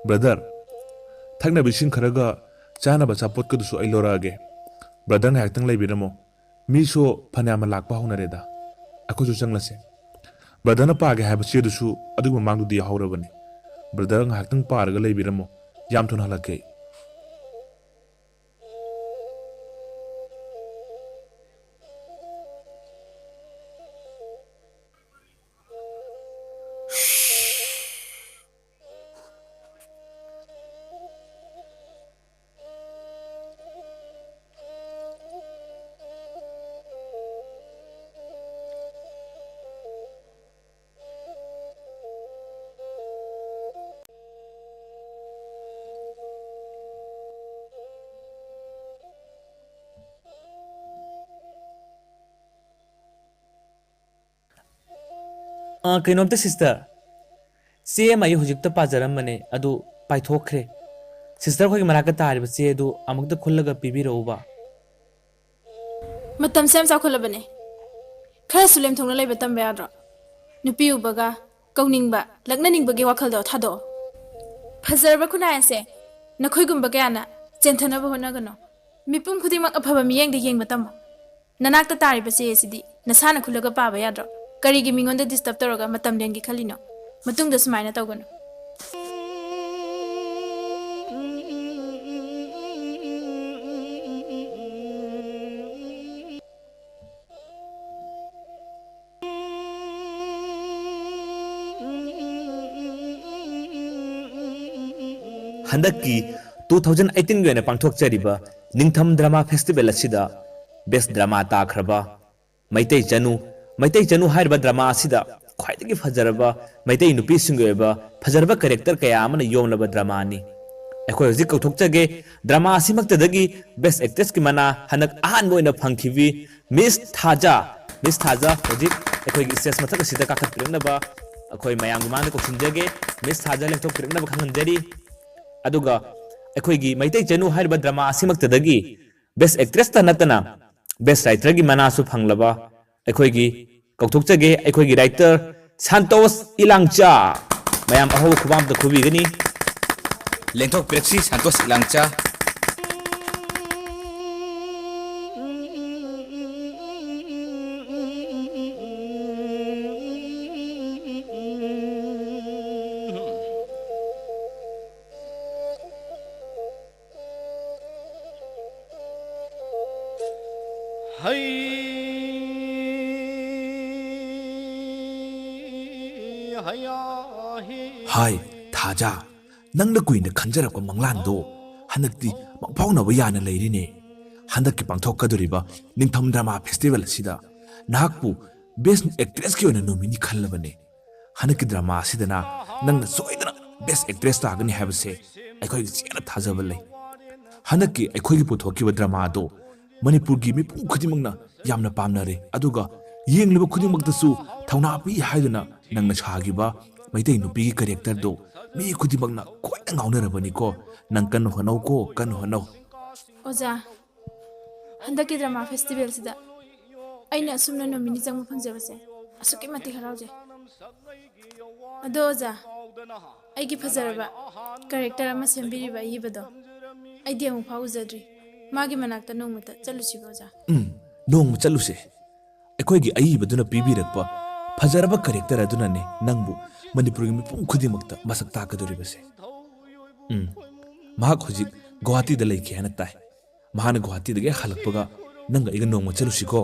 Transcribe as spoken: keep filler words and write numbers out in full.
Brother, ꯊꯛꯅꯕ ꯏꯁꯤꯡ ꯈꯔꯒ ꯆꯥꯅꯕ ꯑꯆꯥꯄꯣꯠꯀꯗꯨꯁꯨ ꯑꯩ ꯂꯧꯔꯛꯑꯒꯦ꯫ ꯕ꯭ꯔꯗꯔ ꯉꯥꯏꯍꯥꯛꯇꯪ ꯂꯩꯕꯤꯔꯝꯃꯣ꯫ ꯃꯤꯁꯨ ꯐꯅꯌꯥꯝ ꯂꯥꯛꯄ ꯍꯧꯅꯔꯦꯗ꯫ ꯑꯩꯈꯣꯏꯁꯨ ꯆꯪꯂꯁꯦ꯫ ꯕ꯭ꯔꯗꯔꯅ ꯄꯥꯒꯦ ꯍꯥꯏꯕ ꯆꯦꯗꯨꯁꯨ ꯑꯗꯨꯒꯤ ꯃꯃꯥꯡꯗꯨꯗꯤ ꯌꯥꯎꯍꯧꯔꯕꯅꯤ꯫ ꯕ꯭ꯔꯗꯔ ꯉꯥꯏꯍꯥꯛꯇꯪ ꯄꯥꯔꯒ ꯂꯩꯕꯤꯔꯝꯃꯣ꯫ ꯌꯥꯝ ꯊꯨꯅ ꯍꯜꯂꯛꯀꯦ ꯑꯩ꯫ ꯑ, ꯀꯩꯅꯣꯝꯇ ꯁꯤꯁꯇꯔ, ꯆꯦ ꯑꯃ ꯑꯩ ꯍꯧꯖꯤꯛꯇ ꯄꯥꯖꯔꯝꯕꯅꯦ, ꯑꯗꯨ ꯄꯥꯏꯊꯣꯛꯈ꯭ꯔꯦ꯫ ꯁꯤꯁꯇꯔ ꯈꯣꯏꯒꯤ ꯃꯅꯥꯛꯇ ꯇꯥꯔꯤꯕ ꯆꯦ ꯑꯗꯨ ꯑꯃꯨꯛꯇ ꯈꯨꯜꯂꯒ ꯄꯤꯕꯤꯔꯛꯎꯕ꯫ ꯃꯇꯝꯁꯦ ꯌꯥꯝ ꯆꯥꯎꯈꯠꯂꯕꯅꯦ꯫ ꯈꯔꯁꯨ ꯂꯦꯝꯊꯣꯛꯅ ꯂꯩꯕ ꯇꯝꯕ ꯌꯥꯗ꯭ꯔꯣ? ꯅꯨꯄꯤ ꯎꯕꯒ ꯀꯧꯅꯤꯡꯕ, ꯂꯛꯅꯅꯤꯡꯕꯒꯤ ꯋꯥꯈꯜꯗꯣ ꯊꯥꯗꯣꯛꯑꯣ꯫ ꯐꯖꯔꯕ ꯈꯨꯟꯅꯥꯏ ꯑꯁꯦ ꯅꯈꯣꯏꯒꯨꯝꯕ ꯀꯌꯥꯅ ꯆꯦꯟꯊꯅꯕ ꯍꯣꯠꯅꯒꯅꯨ꯫ ꯃꯤꯄꯨꯝ ꯈꯨꯗꯤꯡꯃꯛ ꯑꯐꯕ ꯃꯤꯠꯌꯦꯡꯗ ꯌꯦꯡꯕ ꯇꯝꯃꯨ꯫ ꯅꯅꯥꯛꯇ ꯇꯥꯔꯤꯕ ꯆꯦ ꯑꯁꯤꯗꯤ ꯅꯁꯥꯅ ꯈꯨꯜꯂꯒ ꯄꯥꯕ ꯌꯥꯗ꯭ꯔꯣ? ꯀꯔꯤꯒꯤ ꯃꯤꯉꯣꯟꯗ ꯗꯤꯁꯇꯔꯕ ꯇꯧꯔꯒ ꯃꯇꯝ ꯂꯦꯟꯒꯦ ꯈꯜꯂꯤꯅꯣ? ꯃꯇꯨꯡꯗ ꯁꯨꯃꯥꯏꯅ ꯇꯧꯒꯅꯨ꯫ ꯍꯟꯗꯛꯀꯤ two thousand eighteen ꯒꯤ ꯑꯣꯏꯅ ꯄꯥꯡꯊꯣꯛꯆꯔꯤꯕ ꯅꯤꯡꯊꯝ ꯗ꯭ꯔꯃꯥ ꯐꯦꯁꯇꯤꯚꯦꯜ ꯑꯁꯤꯗ ꯕꯦꯁ ꯗ꯭ꯔꯃꯥ ꯇꯥꯈ꯭ꯔꯕ ꯃꯩꯇꯩ ꯆꯅꯨ, ꯃꯩꯇꯩ ꯆꯅꯨ ꯍꯥꯏꯔꯤꯕ ꯗ꯭ꯔꯃꯥ ꯑꯁꯤꯗ ꯈ꯭ꯋꯥꯏꯗꯒꯤ ꯐꯖꯔꯕ ꯃꯩꯇꯩ ꯅꯨꯄꯤꯁꯤꯡꯒꯤ ꯑꯣꯏꯕ ꯐꯖꯔꯕ ꯀꯦꯔꯦꯛꯇꯔ ꯀꯌꯥ ꯑꯃꯅ ꯌꯣꯝꯂꯕ ꯗ꯭ꯔꯃꯥꯅꯤ꯫ ꯑꯩꯈꯣꯏ ꯍꯧꯖꯤꯛ ꯀꯧꯊꯣꯛꯆꯒꯦ, ꯗ꯭ꯔꯃꯥ ꯑꯁꯤꯃꯛꯇꯗꯒꯤ ꯕꯦꯁ ꯑꯦꯛꯇ꯭ꯔꯦꯁꯀꯤ ꯃꯅꯥ ꯍꯟꯗꯛ ꯑꯍꯥꯟꯕ ꯑꯣꯏꯅ ꯐꯪꯈꯤꯕꯤ ꯃꯤꯁ ꯊꯥꯖ꯫ ꯃꯤꯁ ꯊꯥꯖ ꯍꯧꯖꯤꯛ ꯑꯩꯈꯣꯏꯒꯤ ꯁ꯭ꯇꯦꯖ ꯃꯊꯛ ꯑꯁꯤꯗ ꯀꯥꯈꯠꯄꯤꯔꯛꯅꯕ ꯑꯩꯈꯣꯏ ꯃꯌꯥꯝꯒꯤ ꯃꯥꯡꯗ ꯀꯧꯁꯤꯟꯖꯒꯦ꯫ ꯃꯤꯁ ꯊꯥꯖ ꯂꯦꯡꯊꯣꯛꯄꯤꯔꯛꯅꯕ ꯈꯪꯍꯟꯖꯔꯤ꯫ ꯑꯗꯨꯒ ꯑꯩꯈꯣꯏꯒꯤ ꯃꯩꯇꯩ ꯆꯅꯨ ꯍꯥꯏꯔꯤꯕ ꯗ꯭ꯔꯃꯥ ꯑꯁꯤꯃꯛꯇꯗꯒꯤ ꯕꯦꯁ ꯑꯦꯛꯇ꯭ꯔꯦꯁꯇ ꯅꯠꯇꯅ ꯕꯦꯁ ꯔꯥꯏꯇꯔꯒꯤ ꯃꯅꯥꯁꯨ ꯐꯪꯂꯕ ꯑꯩꯈꯣꯏꯒꯤ, ꯀꯧꯊꯣꯛꯆꯒꯦ, ꯑꯩꯈꯣꯏꯒꯤ writer ꯁꯥꯟꯇꯣꯁ ꯏꯂꯥꯡꯆꯥ꯫ ꯃꯌꯥꯝ ꯑꯍꯧꯕ ꯈꯨꯕꯥꯛ ꯑꯝꯇ ꯈꯨꯕꯤꯒꯅꯤ꯫ ꯂꯦꯡꯊꯣꯛꯄꯤꯔꯛꯁꯤ ꯁꯥꯟꯇꯣꯁ ꯏꯂꯥꯡꯆꯥ꯫ ꯍꯥꯏ, ꯊꯥꯖ, ꯅꯪꯅ ꯀꯨꯏꯅ ꯈꯟꯖꯔꯛꯄ ꯃꯪꯂꯥꯟꯗꯣ ꯍꯟꯗꯛꯇꯤ ꯃꯪꯐꯥꯎꯅꯕ ꯌꯥꯅ ꯂꯩꯔꯤꯅꯦ꯫ ꯍꯟꯗꯛꯀꯤ ꯄꯥꯡꯊꯣꯛꯀꯗꯧꯔꯤꯕ ꯅꯤꯡꯊꯝ drama festival ꯑꯁꯤꯗ ꯅꯍꯥꯛꯄꯨ best actressꯀꯤ ꯑꯣꯏꯅ nominee ꯈꯜꯂꯕꯅꯦ꯫ ꯍꯟꯗꯛꯀꯤ drama ꯑꯁꯤꯗꯅ ꯅꯪꯅ ꯁꯣꯏꯗꯅ best actress ꯇꯥꯒꯅꯤ ꯍꯥꯏꯕꯁꯦ ꯑꯩꯈꯣꯏꯒꯤ ꯆꯦꯠꯅ ꯊꯥꯖꯕ ꯂꯩ꯫ ꯍꯟꯗꯛꯀꯤ ꯑꯩꯈꯣꯏꯒꯤ ꯄꯨꯊꯣꯛꯈꯤꯕ drama ꯑꯗꯣ ꯃꯅꯤꯄꯨꯔꯒꯤ ꯃꯤꯄꯨꯝ ꯈꯨꯗꯤꯡꯃꯛꯅ ꯌꯥꯝꯅ ꯄꯥꯝꯅꯔꯦ, ꯑꯗꯨꯒ ꯌꯦꯡꯂꯤꯕ ꯈꯨꯗꯤꯡꯃꯛꯇꯁꯨ ꯊꯧꯅꯥ ꯄꯤ ꯍꯥꯏꯗꯨꯅ ꯅꯪꯅ ꯁꯥꯈꯤꯕ ꯃꯩꯇꯩ ꯅꯨꯄꯤꯒꯤ characterꯗꯣ ꯃꯤ ꯈꯨꯗꯤꯡꯃꯛꯅ ꯈ꯭ꯋꯥꯏꯗ ꯉꯥꯎꯅꯔꯕꯅꯤꯀꯣ꯫ ꯅꯪ ꯀꯟꯅ ꯍꯣꯠꯅꯧꯀꯣ, ꯀꯟꯅ ꯍꯣꯠꯅꯧ꯫ ꯑꯣꯖꯥ, ꯍꯟꯗꯛꯀꯤ drama festivalꯁꯤꯗ ꯑꯩꯅ ꯑꯁꯨꯝꯅ nominee ꯆꯪꯕ ꯐꯪꯖꯕꯁꯦ ꯑꯁꯨꯛꯀꯤ ꯃꯇꯤꯛ ꯍꯔꯥꯎꯖꯩ꯫ ꯑꯗꯣ ꯑꯣꯖꯥ, ꯑꯩꯒꯤ ꯐꯖꯔꯕ character ꯑꯃ ꯁꯦꯝꯕꯤꯔꯤꯕ ꯑꯏꯕꯗꯣ ꯑꯩꯗꯤ ꯑꯃꯨꯛ ꯐꯥꯎ ꯎꯖꯗ꯭ꯔꯤ꯫ ꯃꯥꯒꯤ ꯃꯅꯥꯛꯇ ꯅꯣꯡꯃꯇ ꯆꯠꯂꯨꯁꯤꯕ ꯑꯣꯖꯥ? ꯎꯝ, ꯅꯣꯡꯃ ꯆꯠꯂꯨꯁꯦ꯫ ꯑꯩꯈꯣꯏꯒꯤ ꯑꯏꯕꯗꯨꯅ ꯄꯤꯕꯤꯔꯛꯄ ꯐꯖꯔꯕ character ꯑꯗꯨꯅꯅꯦ ꯅꯪꯕꯨ ꯃꯅꯤꯄꯨꯔꯒꯤ ꯃꯤꯄꯨꯝ ꯈꯨꯗꯤꯡꯃꯛꯇ ꯃꯁꯛ ꯇꯥꯛꯀꯗꯧꯔꯤꯕꯁꯦ꯫ ꯎꯝ, ꯃꯍꯥꯛ ꯍꯧꯖꯤꯛ ꯒꯨꯋꯥꯍꯥꯇꯤꯗ ꯂꯩꯈꯤ ꯍꯥꯏꯅ ꯇꯥꯏ꯫ ꯃꯍꯥꯛꯅ ꯒꯨꯋꯥꯍꯥꯇꯤꯗꯒꯤ ꯍꯜꯂꯛꯄꯒ ꯅꯪꯒ ꯑꯩꯒ ꯅꯣꯡꯃ ꯆꯠꯂꯨꯁꯤꯀꯣ꯫